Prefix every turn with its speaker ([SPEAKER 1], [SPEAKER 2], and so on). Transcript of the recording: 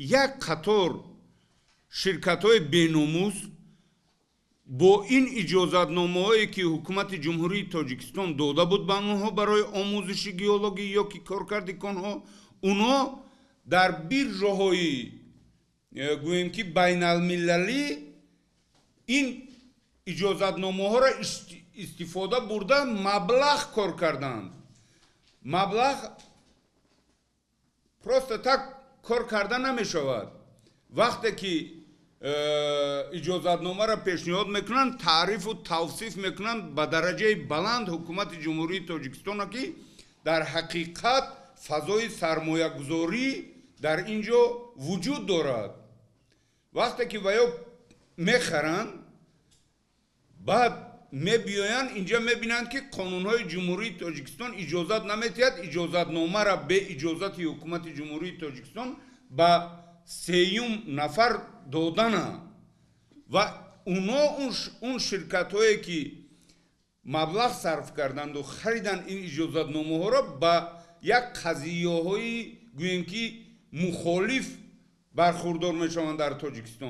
[SPEAKER 1] Як қатор ширкатҳои беномус бо ин иҷозатномаҳое, ки ҳукумати Ҷумҳурии Тоҷикистон дода буд ба онҳо барои омӯзиши геологӣ ё ки коркарди конҳо, онҳо дар биржаҳои, гӯем ки, байналмилалӣ ин иҷозатномаҳоро истифода бурда, маблағ кор карданд. Маблағ просто так кор карда намешавад. Вақте ки иҷозатномаро пешниҳод мекунанд, таърифу тавсиф мекунанд ба дараҷаи баланд ҳукумати Ҷумҳурии Тоҷикистона, ки дар ҳақиқат фазои сармоягузорӣ дар ин ҷо вуҷуд дорад. Вақте ки ва ё мехаранд, баъд мебиёянд инҷа, мебинанд, ки қонунҳои Ҷумҳурии Тоҷикистон иҷозат наметиҳад иҷозатномаро бе иҷозати ҳукумати Ҷумҳурии Тоҷикистон ба сеюм нафар додана. Ва уно, он ширкатҳое, ки маблағ сарф карданду хариданд ин иҷозатномаҳоро, ба як қазияҳои, гӯем ки, мухолиф бархурдор мешаванд дар Тоҷикистон.